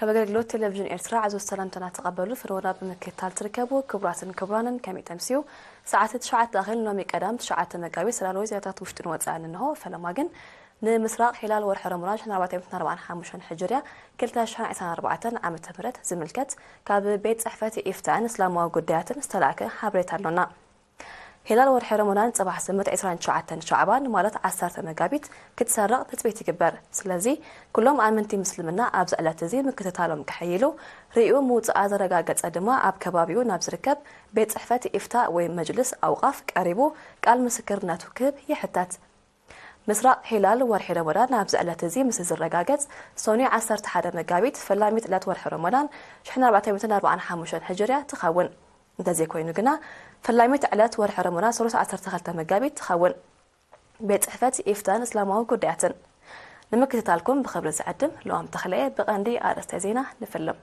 ካብ ኣገልግሎት ቴሌቪዥን ኤርትራ ዕዙዝ ሰላምታና ተቐበሉ። ፍኖና ብምክትታል ትርከቡ ክቡራትን ክቡራንን ከመይ ተምስዩ? ሰዓት ትሽዓተ ኣኺል ሎሚ ቀዳም ትሽዓተ መጋቢት ሰላማዊ ዜናታት ውሽጥን ወጻእን እንሆ። ፈለማ ግን ንምስራቕ ሂላል ወርሒ ረመዳን ሽሕን ኣርባዕተ ሚእትን ኣርባዓን ሓሙሽተን ሕጅርያ ክልተ ሽሕን ዕስራን ኣርባዕተን ዓመተ ምህረት ዝምልከት ካብ ቤት ጽሕፈት ኢፍታን እስላማዊ ጉዳያትን ዝተላእከ ሓበሬታ ኣሎና። ሂላል ወርሒ ረመዳን ጽባሕ ሰንበት ዕስራን ትሽዓተን ሸዕባን ማለት ዓሰርተ መጋቢት ክትሰርቕ ትጽቢት ይግበር። ስለዚ ኩሎም ኣመንቲ ምስልምና ኣብዚ ዕለት እዚ ምክትታሎም ከሐይሉ፣ ርእዩ ምውጽኣ ዘረጋገጸ ድማ ኣብ ከባቢኡ ናብ ዝርከብ ቤት ጽሕፈት ኢፍታ ወይ መጅልስ ኣውቃፍ ቀሪቡ ቃል ምስክርነቱ ክህብ ይሕተት። ምስራቕ ሂላል ወርሒ ረመዳን ኣብዚ ዕለት እዚ ምስ ዝረጋገጽ፣ ሰኑይ ዓሰርተ ሓደ መጋቢት ፈላሚት ዕለት ወርሒ ረመዳን ሽሕን ኣርባዕተ ሚእትን ኣርባዓን ሓሙሽተን ሕጅርያ ትኸውን። እንተዘይኮይኑ ግና፣ ፈላሚት ዕለት ወርሒ ረመዳን ሰሉስ ዓሰርተ ክልተ መጋቢት ትኸውን። ቤት ጽሕፈት ኢፍታን እስላማዊ ጉዳያትን። ንምክትታልኩም ብኽብሪ ዝዕድም ለዋም ተኽለየ። ብቐንዲ ኣርእስተ ዜና ንፍልም።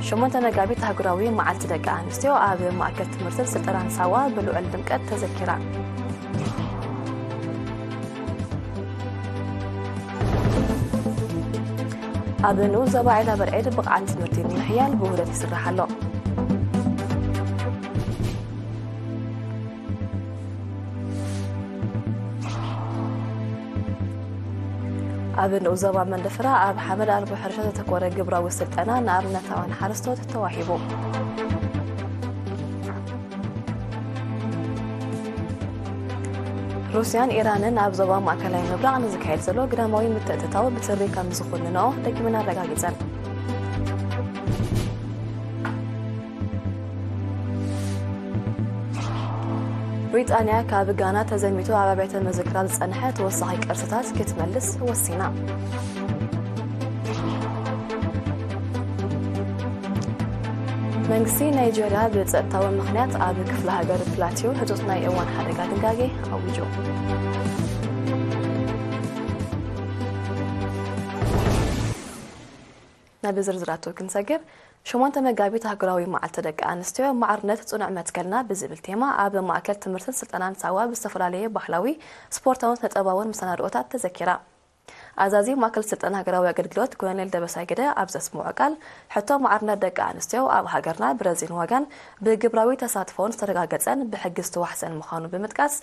ሸሞንተ መጋቢት ኣህጉራዊ መዓልቲ ደቂ ኣንስትዮ ኣብ ማእከል ትምህርትን ስልጠናን ሳዋ ብልዑል ድምቀት ተዘኪራ። ኣብ ንኡስ ዞባ ዒላ በርዒድ ብቕዓት ትምህርቲ ንምሕያል ብውህደት ይስራሕ ኣሎ። ኣብ ንኡስ ዞባ መንደፈራ ኣብ ሓመድ ኣልቦ ሕርሻ ዘተኮረ ግብራዊ ስልጠና ንኣብነታውያን ሓረስቶት ተዋሂቡ። ሩስያን ኢራንን ኣብ ዞባ ማእከላይ ምብራቕ ንዝካየድ ዘሎ ግዳማዊ ምትእትታው ብትሪ ከም ዝኹንንኦ ደጊመን ኣረጋጊጸን። ብሪጣንያ ካብ ጋና ተዘሚቱ ኣብ ኣብያተ መዘክራ ዝጸንሐ ተወሳኺ ቅርስታት ክትመልስ ወሲና። መንግስቲ ናይጀርያ ብጸጥታዊ ምኽንያት ኣብ ክፍለ ሃገር ፕላቲዮ ህጹጽ ናይ እዋን ሓደጋ ድንጋጌ ኣዊጁ። ናብ ዝርዝራቱ ክንሰግር፣ ሸሞንተ መጋቢት ኣህጉራዊ መዓልቲ ደቂ ኣንስትዮ ማዕርነት ጽኑዕ መትከልና ብዝብል ቴማ ኣብ ማእከል ትምህርትን ስልጠናን ሳዋ ብዝተፈላለየ ባህላዊ፣ ስፖርታውን ስነ-ጥበባውን መሰናድኦታት ተዘኪራ። ኣዛዚ ማእከል ስልጠና ሃገራዊ ኣገልግሎት ኮሎኔል ደበሳይ ግደ ኣብ ዘስምዖ ቃል፣ ሕቶ ማዕርነት ደቂ ኣንስትዮ ኣብ ሃገርና ብረዚን ዋጋን ብግብራዊ ተሳትፎን ዝተረጋገጸን ብሕጊ ዝተዋሕሰን ምዃኑ ብምጥቃስ፣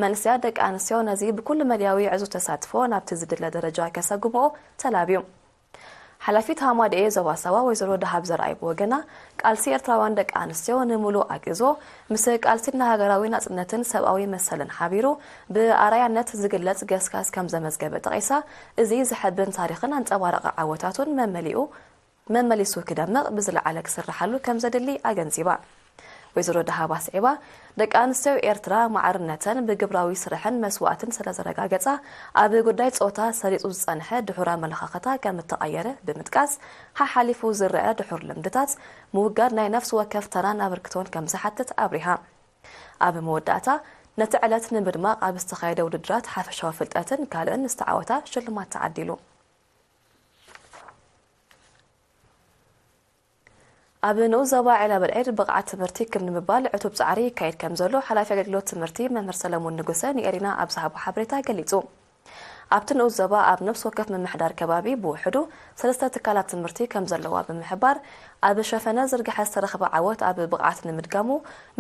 መንእሰያት ደቂ ኣንስትዮ ነዚ ብኩሉ መድያዊ ዕዙዝ ተሳትፎ ናብቲ ዝድለ ደረጃ ከሰጉምኦ ተላብዩ። ሓላፊት ሃማደኤ ዞባ ሳዋ ወይዘሮ ደሃብ ዘርኣይ ብወገና፣ ቃልሲ ኤርትራውያን ደቂ ኣንስትዮ ንምሉእ ኣግእዞ ምስ ቃልሲ ንሃገራዊ ናጽነትን ሰብኣዊ መሰልን ሓቢሩ ብኣርኣያነት ዝግለጽ ገስጋስ ከም ዘመዝገበ ጠቒሳ፣ እዚ ዘሐብን ታሪኽን ኣንጸባራቒ ዓወታቱን መመሊኡ መመሊሱ ክደምቕ ብዝለዓለ ክስርሓሉ ከም ዘድሊ ኣገንዚባ። ወይዘሮ ደሃብ ኣስዒባ፣ ደቂ ኣንስትዮ ኤርትራ ማዕርነተን ብግብራዊ ስራሕን መስዋእትን ስለ ዘረጋገጻ፣ ኣብ ጉዳይ ጾታ ሰሪጹ ዝጸንሐ ድሑር ኣመለኻኽታ ከም እተቐየረ ብምጥቃስ፣ ሓሓሊፉ ዝረኣ ድሑር ልምድታት ምውጋድ ናይ ነፍሲ ወከፍ ተራን ኣበርክቶን ከም ዝሓትት ኣብሪሃ። ኣብ መወዳእታ፣ ነቲ ዕለት ንምድማቕ ኣብ ዝተኻየደ ውድድራት ሓፈሻዊ ፍልጠትን ካልእን ዝተዓወታ ሽልማት ተዓዲሉ። ኣብ ንኡስ ዞባ ዒላ በርዒድ ብቕዓት ትምህርቲ ክብ ንምባል ዕቱብ ጻዕሪ ይካየድ ከም ዘሎ ሓላፊ ኣገልግሎት ትምህርቲ መምህር ሰለሙን ንጉሰ ንኤሪና ኣብ ዝሃቦ ሓበሬታ ገሊጹ። ኣብቲ ንኡስ ዞባ ኣብ ነፍሲ ወከፍ ምምሕዳር ከባቢ ብውሕዱ ሰለስተ ትካላት ትምህርቲ ከም ዘለዋ ብምሕባር፣ ኣብ ሸፈነ ዝርግሐ ዝተረኽበ ዓወት ኣብ ብቕዓት ንምድጋሙ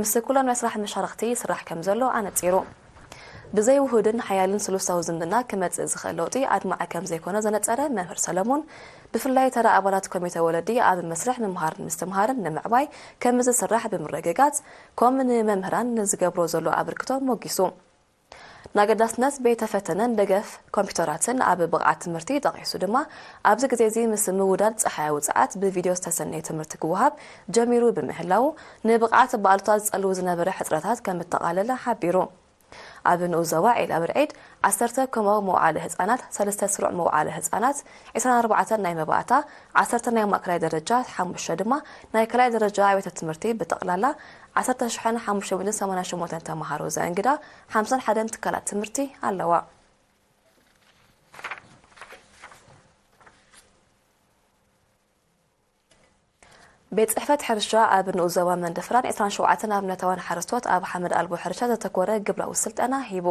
ምስ ኩሎም ናይ ስራሕ መሻርኽቲ ይስራሕ ከም ዘሎ ኣነጺሩ። ብዘይ ውሁድን ሓያልን ስሉሳዊ ዝምድና ክመጽእ ዝኽእል ለውጢ ኣድማዒ ከም ዘይኮነ ዘነጸረ መምህር ሰለሙን፣ ብፍላይ ተራ ኣባላት ኮሚተ ወለዲ ኣብ መስርሕ ምምሃርን ምስትምሃርን ንምዕባይ ከም ዝስራሕ ብምርግጋጽ፣ ኮም ንመምህራን ንዝገብሮ ዘሎ ኣበርክቶ ሞጊሱ። ንኣገዳስነት ቤተ ፈተነን ደገፍ ኮምፒውተራትን ኣብ ብቕዓት ትምህርቲ ጠቒሱ ድማ፣ ኣብዚ ግዜ እዚ ምስ ምውዳድ ጸሓያዊ ጸዓት ብቪድዮ ዝተሰነየ ትምህርቲ ክወሃብ ጀሚሩ ብምህላዉ፣ ንብቕዓት ብኣሉታ ዝጸልው ዝነበረ ሕጽረታት ከም እተቓለለ ሓቢሩ። ኣብ ንኡስ ዞባ ዒላ ብርዒድ ዓሰርተ ኮማዊ መውዓለ ህጻናት፣ ሰለስተ ስሩዕ መውዓለ ህጻናት፣ ዕስራን ኣርባዕተን ናይ መባእታ፣ ዓሰርተ ናይ ማእከላይ ደረጃ፣ ሓሙሽተ ድማ ናይ ካልኣይ ደረጃ ኣብያተ ትምህርቲ ብጠቕላላ ዓሰርተ ሽሕን ሓሙሽተ ሚእትን ሰማንያን ሸሞንተን ተመሃሮ ዘእንግዳ ሓምሳን ሓደን ትካላት ትምህርቲ ኣለዋ። ቤት ጽሕፈት ሕርሻ ኣብ ንኡስ ዞባ መንደፈራን ዕስራን ሸውዓተን ኣብነታውያን ሓረስቶት ኣብ ሓመድ ኣልቦ ሕርሻ ዘተኮረ ግብራዊ ስልጠና ሂቡ።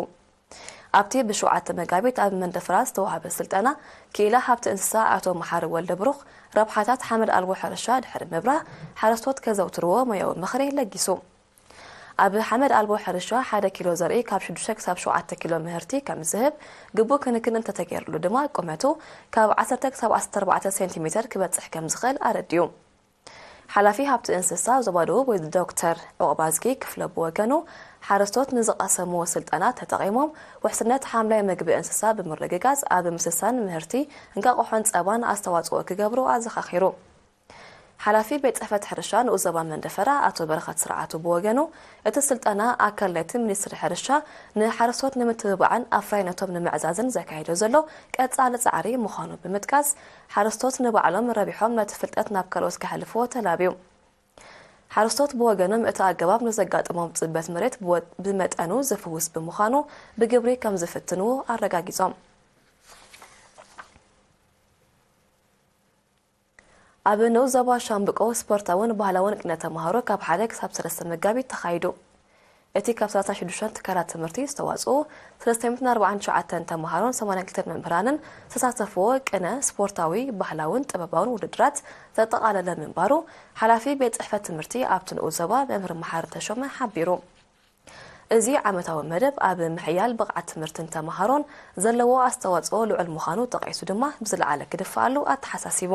ኣብቲ ብ7 መጋቢት ኣብ መንደፈራ ዝተዋህበ ስልጠና፣ ክኢላ ሃብቲ እንስሳ ኣቶ መሓሪ ወልደብሩኽ፣ ረብሓታት ሓመድ ኣልቦ ሕርሻ ድሕሪ ምብራህ፣ ሓረስቶት ከዘውትርዎ ሞያዊ ምኽሪ ለጊሱ። ኣብ ሓመድ ኣልቦ ሕርሻ ሓደ ኪሎ ዘርኢ ካብ ሽዱሽተ ክሳብ ሸውዓተ ኪሎ ምህርቲ ከም ዝህብ፣ ግቡእ ክንክን እንተተገይርሉ ድማ ቁመቱ ካብ ዓሰርተ ክሳብ ዓሰርተ ኣርባዕተ ሴንቲሜተር ክበጽሕ ከም ዝኽእል ኣረዲኡ። ሓላፊ ሃብቲ እንስሳ ዞባ ደቡብ ወይ ዶክተር ዑቕባዝጊ ክፍለ ብወገኑ፣ ሓረስቶት ንዝቐሰምዎ ስልጠና ተጠቒሞም ውሕስነት ሓምላይ መግቢ እንስሳ ብምርግጋጽ ኣብ ምስሳን ምህርቲ እንቃቑሖን ጸባን ኣስተዋጽኦ ክገብሩ ኣዘኻኺሩ። ሓላፊ ቤት ጽሕፈት ሕርሻ ንኡስ ዞባ መንደፈራ ኣቶ በረኸት ስርዓቱ ብወገኑ፣ እቲ ስልጠና ኣካል ናይቲ ሚኒስትሪ ሕርሻ ንሓረስቶት ንምትብባዕን ኣፍራይነቶም ንምዕዛዝን ዘካይዶ ዘሎ ቀጻሊ ጻዕሪ ምዃኑ ብምጥቃስ፣ ሓረስቶት ንባዕሎም ረቢሖም ነቲ ፍልጠት ናብ ካልኦት ከሕልፍዎ ተላብዩ። ሓረስቶት ብወገኖም፣ እቲ ኣገባብ ንዘጋጥሞም ጽበት መሬት ብወ-፣ ብመጠኑ ዝፍውስ ብምዃኑ ብግብሪ ከም ዝፍትንዎ ኣረጋጊጾም። ኣብ ንኡስ ዞባ ሻምብቆ ስፖርታውን ባህላውን ቅነ ተማሃሮ ካብ ሓደ ክሳብ ሰለስተ መጋቢት ተኻይዱ። እቲ ካብ ሰላሳ ሽዱሽተ ትካላት ትምህርቲ ዝተዋጽኡ ሰለስተ ሚእትን ኣርባዓን ትሽዓተን ተማሃሮን ሰማንያን ክልተን መምህራንን ዝተሳተፍዎ ቅነ፣ ስፖርታዊ፣ ባህላውን ጥበባውን ውድድራት ዘጠቓለለ ምንባሩ ሓላፊ ቤት ጽሕፈት ትምህርቲ ኣብቲ ንኡስ ዞባ መምህር መሓሪ ተሾመ ሓቢሩ። እዚ ዓመታዊ መደብ ኣብ ምሕያል ብቕዓት ትምህርትን ተማሃሮን ዘለዎ ኣስተዋጽኦ ልዑል ምዃኑ ጠቒሱ ድማ ብዝለዓለ ክድፍኣሉ ኣተሓሳሲቡ።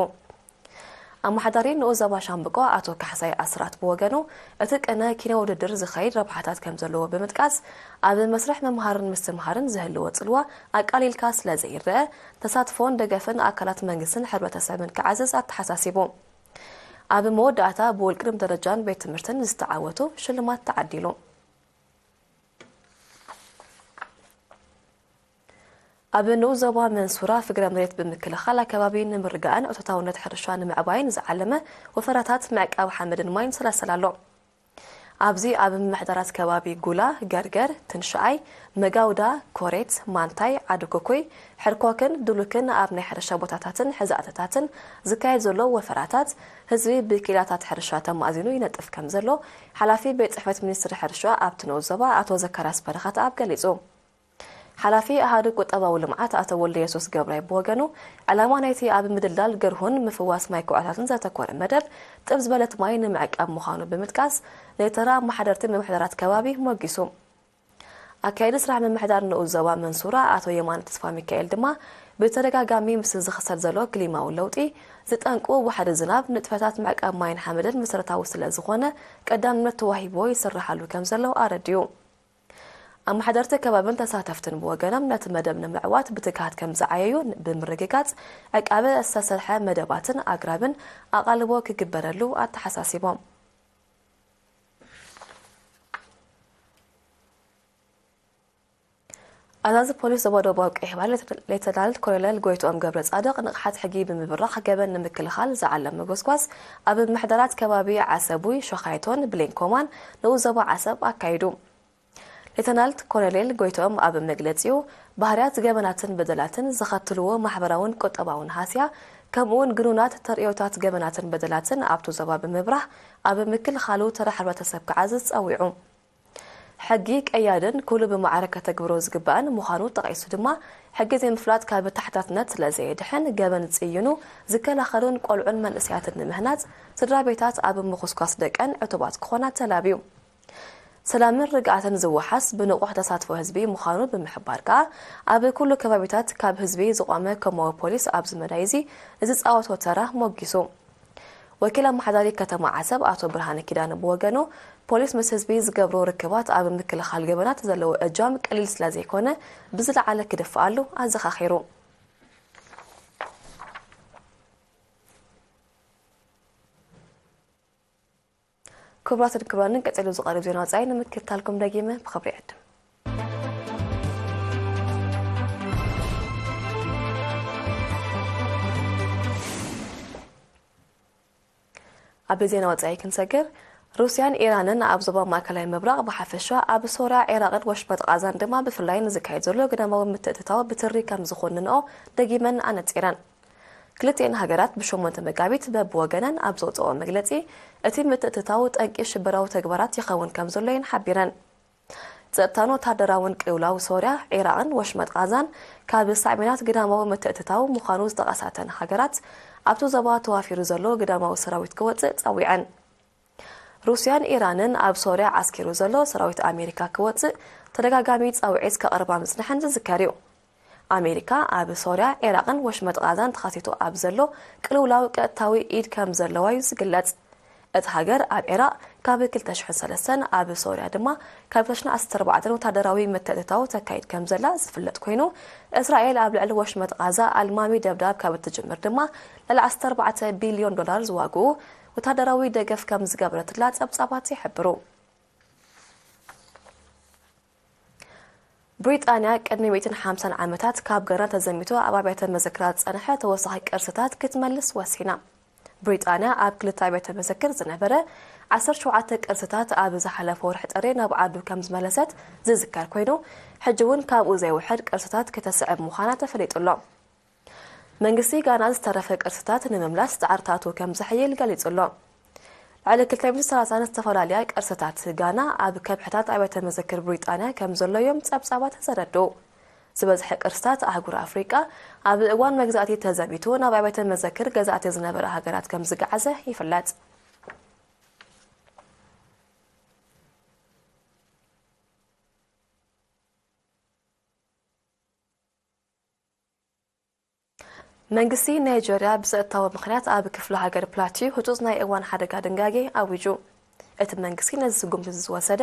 ኣመሓዳሪ ንኡስ ዞባ ሻምብቆ ኣቶ ካሕሳይ ኣስራት ብወገኑ፣ እቲ ቅነ ኪነ ውድድር ዝኸይድ ረብሓታት ከም ዘለዎ ብምጥቃስ፣ ኣብ መስርሕ ምምሃርን ምስትምሃርን ዝህልዎ ጽልዋ ኣቃሊልካ ስለ ዘይረአ፣ ተሳትፎን ደገፍን ኣካላት መንግስትን ሕብረተሰብን ክዓዝዝ ኣተሓሳሲቡ። ኣብ መወዳእታ ብውልቅን ብደረጃን ቤት ትምህርትን ዝተዓወቱ ሽልማት ተዓዲሉ። ኣብ ንኡስ ዞባ መንሱራ ፍግረ መሬት ብምክልኻል ኣከባቢ ንምርጋእን እቶታውነት ሕርሻ ንምዕባይን ዝዓለመ ወፈራታት ምዕቃብ ሓመድን ማይን ይሰላሰል ኣሎ። ኣብዚ ኣብ ምምሕዳራት ከባቢ ጉላ፣ ገርገር፣ ትንሽኣይ፣ መጋውዳ፣ ኮሬት፣ ማንታይ፣ ዓዲ ኩኩይ፣ ሕርኮክን ዱሉክን ኣብ ናይ ሕርሻ ቦታታትን ሕዛእተታትን ዝካየድ ዘሎ ወፈራታት ህዝቢ ብኪላታት ሕርሻ ተማእዚኑ ይነጥፍ ከም ዘሎ ሓላፊ ቤት ጽሕፈት ሚኒስትሪ ሕርሻ ኣብቲ ንኡስ ዞባ ኣቶ ዘካርያስ በረኸት ኣብ ገሊጹ። ሓላፊ ኣሃዱ ቁጠባዊ ልምዓት ኣቶ ወልደየሱስ ገብራይ ብወገኑ፣ ዕላማ ናይቲ ኣብ ምድልዳል ገርሁን ምፍዋስ ማይ ኩዖታትን ዘተኮረ መደብ ጥብ ዝበለት ማይ ንምዕቃብ ምዃኑ ብምጥቃስ፣ ናይ ተራ ኣመሓደርቲ ምምሕዳራት ከባቢ ሞጊሱ። ኣካያዲ ስራሕ ምምሕዳር ንኡስ ዞባ መንሱራ ኣቶ የማነ ተስፋ ሚካኤል ድማ፣ ብተደጋጋሚ ምስ ዝኽሰት ዘሎ ክሊማዊ ለውጢ ዝጠንቁ ዋሕዲ ዝናብ፣ ንጥፈታት ምዕቃብ ማይን ሓመድን መሰረታዊ ስለ ዝኾነ፣ ቀዳምነት ተዋሂብዎ ይስራሓሉ ከም ዘሎ ኣረዲኡ። ኣመሓደርቲ ከባብን ተሳተፍትን ብወገኖም፣ ነቲ መደብ ንምዕዋት ብትግሃት ከም ዝዓየዩ ብምርግጋጽ፣ ዕቃበ ዝተሰርሐ መደባትን ኣግራብን ኣቓልቦ ክግበረሉ ኣተሓሳሲቦም። ኣዛዚ ፖሊስ ዞባ ደቡባዊ ቀይሕ ባሕሪ ሌተናል ኮሎኔል ጎይትኦም ገብረ ጻድቕ፣ ንቕሓት ሕጊ ብምብራኽ ገበን ንምክልኻል ዝዓለመ ጎስጓስ ኣብ ምምሕዳራት ከባቢ ዓሰቡይ፣ ሸኻይቶን ብሌን ኮማን ንኡስ ዞባ ዓሰብ ኣካይዱ። ሌተናል ኮሎኔል ጎይትኦም ኣብ መግለጺኡ፣ ባህርያት ገበናትን በደላትን ዘኸትልዎ ማሕበራውን ቁጠባውን ሃስያ፣ ከምኡውን ግኑናት ተርእዮታት ገበናትን በደላትን ኣብቲ ዞባ ብምብራህ ኣብ ምክልኻሉ ተራ ሕብረተሰብ ክዓዝዝ ጸዊዑ። ሕጊ ቀያድን ኩሉ ብማዕረ ከተግብሮ ዝግባእን ምዃኑ ጠቒሱ ድማ፣ ሕጊ ዘይምፍላጥ ካብ ተሓታትነት ስለ ዘየድሕን፣ ገበን ጽይኑ ዝከላኸሉን ቆልዑን መንእሰያትን ንምህናጽ፣ ስድራ ቤታት ኣብ ምኹስኳስ ደቀን ዕቱባት ክኾና ተላብዩ። ሰላምን ርግኣትን ዝወሓስ ብንቑሕ ተሳትፎ ህዝቢ ምዃኑ ብምሕባር ከኣ፣ ኣብ ኩሉ ከባቢታት ካብ ህዝቢ ዝቖመ ኮማዊ ፖሊስ ኣብዚ መዳይ እዚ ንዝጻወቶ ተራ ሞጊሱ። ወኪል ኣመሓዳሪ ከተማ ዓሰብ ኣቶ ብርሃነ ኪዳነ ብወገኑ፣ ፖሊስ ምስ ህዝቢ ዝገብሮ ርክባት ኣብ ምክልኻል ገበናት ዘለዎ እጃም ቀሊል ስለ ዘይኮነ፣ ብዝለዓለ ክድፍኣሉ ኣዘኻኺሩ። ክቡራትን ክቡራንን፣ ቀጺሉ ዝቐርብ ዜና ወጻኢ ንምክትታልኩም ደጊመ ብኽብሪ ይዕድም። ኣብ ዜና ወጻኢ ክንሰግር፣ ሩስያን ኢራንን ኣብ ዞባ ማእከላይ ምብራቕ ብሓፈሻ፣ ኣብ ሶርያ፣ ዒራቕን ወሽመጥ ቓዛን ድማ ብፍላይ ንዝካየድ ዘሎ ግዳማዊ ምትእትታው ብትሪ ከም ዝኾንንኦ ደጊመን ኣነጺረን። ክልቲኤን ሃገራት ብሸሞንተ መጋቢት በብወገነን ኣብ ዘውፅኦ መግለፂ፣ እቲ ምትእትታው ጠንቂ ሽበራዊ ተግባራት ይኸውን ከም ዘሎ እየን ሓቢረን። ጸጥታን ወታደራውን ቅልውላው ሶርያ፣ ዒራቕን ወሽመጥ ቓዛን ካብ ሳዕቤናት ግዳማዊ ምትእትታው ምዃኑ ዝጠቐሳተን ሃገራት፣ ኣብቲ ዞባ ተዋፊሩ ዘሎ ግዳማዊ ሰራዊት ክወጽእ ጸዊዐን። ሩስያን ኢራንን ኣብ ሶርያ ዓስኪሩ ዘሎ ሰራዊት ኣሜሪካ ክወጽእ ተደጋጋሚ ጻውዒት ከቕርባ ምጽንሐን ዝዝከር እዩ። ኣሜሪካ ኣብ ሶርያ፣ ዒራቕን ወሽመጥ ቓዛን ተኸሲቱ ኣብ ዘሎ ቅልውላው ቀጥታዊ ኢድ ከም ዘለዋ እዩ ዝግለጽ። እታ ሃገር ኣብ ዒራቕ ካብ ክልተ ሽሕን ሰለስተን፣ ኣብ ሶርያ ድማ ካብ ክልተ ሽሕን ዓሰርተ ኣርባዕተን ወታደራዊ ምትእትታው ተካይድ ከም ዘላ ዝፍለጥ ኮይኑ፣ እስራኤል ኣብ ልዕሊ ወሽመጥ ቓዛ ኣልማሚ ደብዳብ ካብ እትጅምር ድማ ልዕሊ ዓሰርተ ኣርባዕተ ቢልዮን ዶላር ዝዋግኡ ወታደራዊ ደገፍ ከም ዝገበረትላ ጸብጻባት ይሕብሩ። ብሪጣንያ ቅድሚ ሚእትን ሓምሳን ዓመታት ካብ ጋና ተዘሚቱ ኣብ ኣብያተ መዘክራት ዝጸንሐ ተወሳኺ ቅርስታት ክትመልስ ወሲና። ብሪጣንያ ኣብ ክልተ ኣብያተ መዘክር ዝነበረ ዓሰርተ ሸውዓተ ቅርስታት ኣብ ዝሓለፈ ወርሒ ጥሪ ናብ ዓዱ ከም ዝመለሰት ዝዝከር ኮይኑ፣ ሕጂ እውን ካብኡ ዘይውሕድ ቅርስታት ከተስዕብ ምዃና ተፈሊጡ ኣሎ። መንግስቲ ጋና ዝተረፈ ቅርስታት ንምምላስ ጻዕርታቱ ከም ዘሕይል ገሊጹ ኣሎ። ልዕሊ ክልተ ሚእትን ሰላሳን ዝተፈላለያ ቅርስታት ጋና ኣብ ከብሕታት ኣብያተ መዘክር ብሪጣንያ ከም ዘሎ እዮም ጸብጻባት ዘረድኡ። ዝበዝሐ ቅርስታት ኣህጉር ኣፍሪቃ ኣብ እዋን መግዛእቲ ተዘሚቱ ናብ ኣብያተ መዘክር ገዛእቲ ዝነበረ ሃገራት ከም ዝገዓዘ ይፍለጥ። መንግስቲ ናይጀርያ ብጸጥታዊ ምኽንያት ኣብ ክፍለ ሃገር ፕላቲዩ ህጹጽ ናይ እዋን ሓደጋ ድንጋጌ ኣዊጁ። እቲ መንግስቲ ነዚ ስጉምቲ ዝወሰደ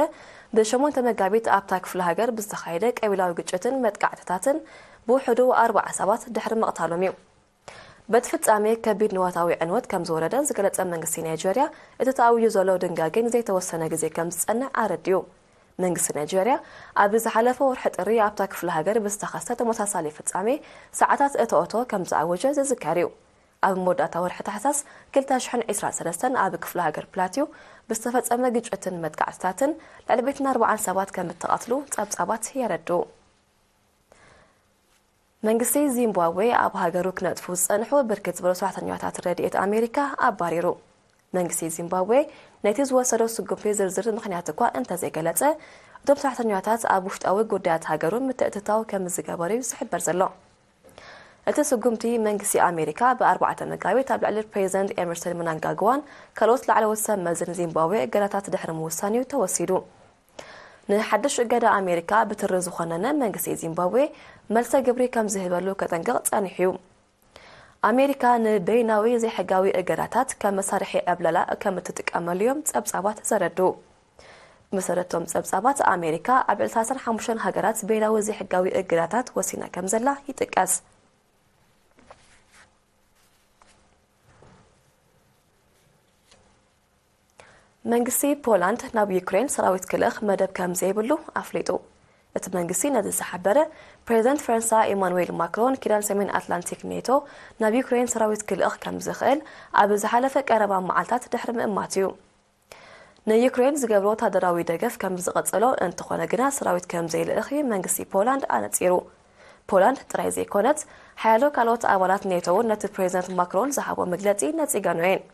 ብሸሞንተ መጋቢት ኣብታ ክፍለ ሃገር ብዝተኻየደ ቀቢላዊ ግጭትን መጥቃዕትታትን ብውሕዱ ኣርባዓ ሰባት ድሕሪ ምቕታሎም እዩ። በቲ ፍጻሜ ከቢድ ንዋታዊ ዕንወት ከም ዝወረደ ዝገለጸ መንግስቲ ናይጀርያ፣ እቲ ተኣዊጁ ዘሎ ድንጋጌ ንዘይተወሰነ ግዜ ከም ዝጸንዕ ኣረዲኡ። መንግስቲ ናይጀርያ ኣብ ዝሓለፈ ወርሒ ጥሪ ኣብታ ክፍለ ሃገር ብዝተኸስተ ተመሳሳሊ ፍጻሜ ሰዓታት እቶ እቶ ከም ዝኣወጀ ዝዝከር እዩ። ኣብ መወዳእታ ወርሒ ታሕሳስ ክልተ ሽሕን ዕስራን ሰለስተን ኣብ ክፍለ ሃገር ፕላቲዩ ብዝተፈጸመ ግጭትን መጥቃዕትታትን ልዕሊ ሚእትን ኣርባዓን ሰባት ከም እተቐትሉ ጸብጻባት የረድኡ። መንግስቲ ዚምባብዌ ኣብ ሃገሩ ክነጥፉ ዝጸንሑ ብርክት ዝበሉ ሰራሕተኛታት ረድኤት ኣሜሪካ ኣባሪሩ። መንግስቲ ዚምባብዌ ነቲ ዝወሰዶ ስጉምቲ ዝርዝር ምኽንያት እኳ እንተዘይገለጸ፣ እቶም ሰራሕተኛታት ኣብ ውሽጣዊ ጉዳያት ሃገሩ ምትእትታው ከም ዝገበሩ እዩ ዝሕበር ዘሎ። እቲ ስጉምቲ መንግስቲ ኣሜሪካ ብኣርባዕተ መጋቢት ኣብ ልዕሊ ፕሬዚደንት ኤመርሰን ምናንጋግዋን ካልኦት ላዕለዎት ሰብ መዝን ዚምባብዌ እገዳታት ድሕሪ ምውሳን እዩ ተወሲዱ። ንሓድሽ እገዳ ኣሜሪካ ብትሪ ዝኾነነ መንግስቲ ዚምባብዌ መልሰ ግብሪ ከም ዝህበሉ ከጠንቅቕ ጸኒሑ እዩ። ኣሜሪካ ንበይናዊ ዘይሕጋዊ እገዳታት ከም መሳርሒ ዕብለላ ከም እትጥቀመሉ እዮም ጸብጻባት ዘረድኡ። ብመሰረቶም ጸብጻባት፣ ኣሜሪካ ኣብ ልዕሊ ሰላሳን ሓሙሽተን ሃገራት በይናዊ ዘይሕጋዊ እገዳታት ወሲና ከም ዘላ ይጥቀስ። መንግስቲ ፖላንድ ናብ ዩክሬን ሰራዊት ክልእኽ መደብ ከም ዘይብሉ ኣፍሊጡ። እቲ መንግስቲ ነዚ ዝሓበረ፣ ፕሬዚደንት ፈረንሳ ኢማኑዌል ማክሮን ኪዳን ሰሜን ኣትላንቲክ ኔቶ ናብ ዩክሬን ሰራዊት ክልእኽ ከም ዝኽእል ኣብ ዝሓለፈ ቀረባ መዓልታት ድሕሪ ምእማት እዩ። ንዩክሬን ዝገብሮ ወታደራዊ ደገፍ ከም ዝቐጸሎ እንተኾነ ግና ሰራዊት ከም ዘይልእኽ እዩ መንግስቲ ፖላንድ ኣነጺሩ። ፖላንድ ጥራይ ዘይኮነት፣ ሓያሎ ካልኦት ኣባላት ኔቶ እውን ነቲ ፕሬዚደንት ማክሮን ዝሃቦ መግለጺ ነጺገንኦ እየን።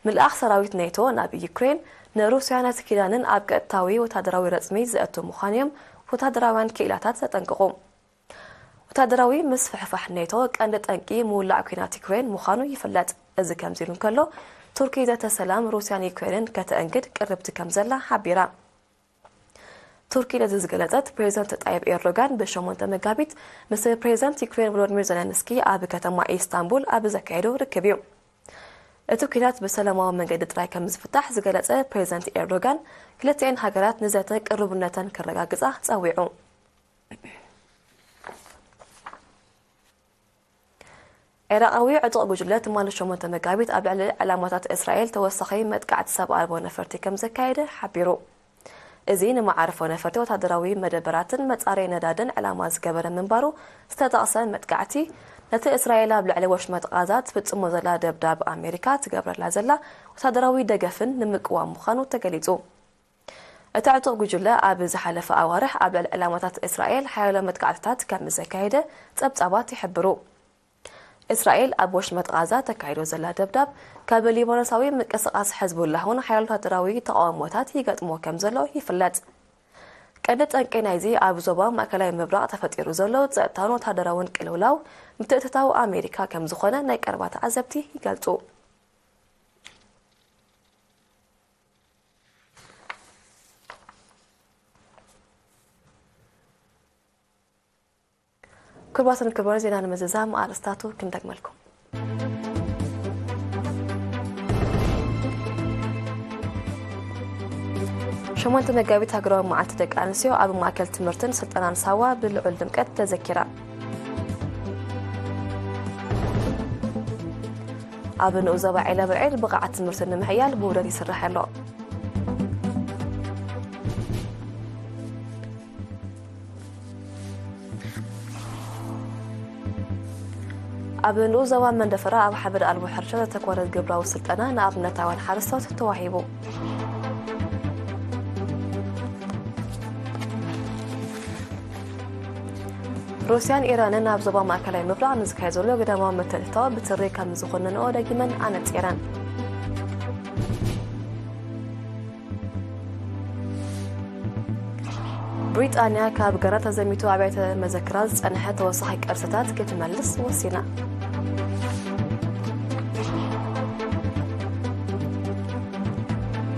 ምልኣኽ ሰራዊት ኔቶ ናብ ዩክሬን ንሩስያ ነቲ ኪዳንን ኣብ ቀጥታዊ ወታደራዊ ረጽሚ ዘእቱ ምዃኑ እዮም ወታደራውያን ክኢላታት ዘጠንቅቑ። ወታደራዊ ምስፍሕፋሕ ኔቶ ቀንዲ ጠንቂ ምውላዕ ኲናት ዩክሬን ምዃኑ ይፍለጥ። እዚ ከምዚ ኢሉ እንከሎ፣ ቱርኪ ዘተ ሰላም ሩስያን ዩክሬንን ከተእንግድ ቅርብቲ ከም ዘላ ሓቢራ። ቱርኪ ነዚ ዝገለጸት፣ ፕሬዚደንት ጣይብ ኤርዶጋን ብሸሞንተ መጋቢት ምስ ፕሬዚደንት ዩክሬን ቮሎዲሚር ዜለንስኪ ኣብ ከተማ ኢስታንቡል ኣብ ዘካየዶ ርክብ እዩ። እቲ ኲናት ብሰላማዊ መንገዲ ጥራይ ከም ዝፍታሕ ዝገለጸ ፕሬዚደንት ኤርዶጋን፣ ክልቲኤን ሃገራት ንዘተ ቅርቡነተን ከረጋግጻ ጸዊዑ። ዒራቓዊ ዕጡቕ ጉጅለ ትማሊ ሸሞንተ መጋቢት ኣብ ልዕሊ ዕላማታት እስራኤል ተወሳኺ መጥቃዕቲ ሰብ ኣልቦ ነፈርቲ ከም ዘካየደ ሓቢሩ። እዚ ንመዓርፎ ነፈርቲ፣ ወታደራዊ መደበራትን መጻረዪ ነዳድን ዕላማ ዝገበረ ምንባሩ ዝተጠቕሰ መጥቃዕቲ፣ ነቲ እስራኤል ኣብ ልዕሊ ወሽመጥ ቓዛ ትፍጽሞ ዘላ ደብዳብ ኣሜሪካ ትገብረላ ዘላ ወታደራዊ ደገፍን ንምቅዋም ምዃኑ ተገሊጹ። እቲ ዕጡቕ ጉጅለ ኣብ ዝሓለፈ ኣዋርሕ ኣብ ልዕሊ ዕላማታት እስራኤል ሓያሎ መጥቃዕትታት ከም ዘካየደ ጸብጻባት ይሕብሩ። እስራኤል ኣብ ወሽመጥ ቓዛ ተካይዶ ዘላ ደብዳብ፣ ካብ ሊባኖሳዊ ምንቅስቓስ ሕዝቡላህ እውን ሓያሎ ወታደራዊ ተቓውሞታት ይገጥሞ ከም ዘሎ ይፍለጥ። ቀንዲ ጠንቂ ናይዚ ኣብ ዞባ ማእከላይ ምብራቕ ተፈጢሩ ዘሎ ጸጥታን ወታደራውን ቅልውላው ምትእትታው ኣሜሪካ ከም ዝኾነ ናይ ቀረባ ተዓዘብቲ ይገልጹ። ክቡራትን ክቡራን፣ ዜና ንምዝዛም ኣርእስታቱ ክንደግመልኩም። ሸሞንተ መጋቢት ሃገራዊ መዓልቲ ደቂ ኣንስትዮ ኣብ ማእከል ትምህርትን ስልጠናን ሳዋ ብልዑል ድምቀት ተዘኪራ። ኣብ ንኡስ ዞባ ዒላ ብርዒድ ብቕዓት ትምህርቲ ንምሕያል ብውደት ይስራሕ ኣሎ። ኣብ ንኡስ ዞባ መንደፈራ ኣብ ሓመድ ኣልቦ ሕርሻ ዘተኮረ ግብራዊ ስልጠና ንኣብነታውያን ሓረስቶት ተዋሂቡ። ሩስያን ኢራንን ኣብ ዞባ ማእከላይ ምብራቕ ንዝካየድ ዘሎ ግዳማዊ ምትእትታው ብትሪ ከም ዝኾነንኦ ደጊመን ኣነጺረን። ብሪጣንያ ካብ ገራ ተዘሚቱ ኣብያተ መዘክራት ዝጸንሐ ተወሳኺ ቅርስታት ክትመልስ ወሲና።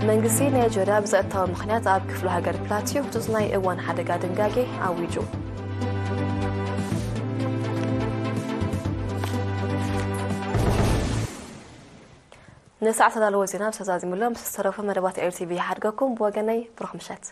መንግስቲ ናይጀርያ ብጸጥታዊ ምኽንያት ኣብ ክፍለ ሃገር ፕላቲዮ ህጹጽ ናይ እዋን ሓደጋ ድንጋጌ ኣዊጁ። ንሰዓት ተዳለወ ዜና ብሰዛዚሙሎም ዝተረፉ መደባት ኤልቲቪ ይሓድገኩም። ብወገነይ ብሩኽ ምሸት።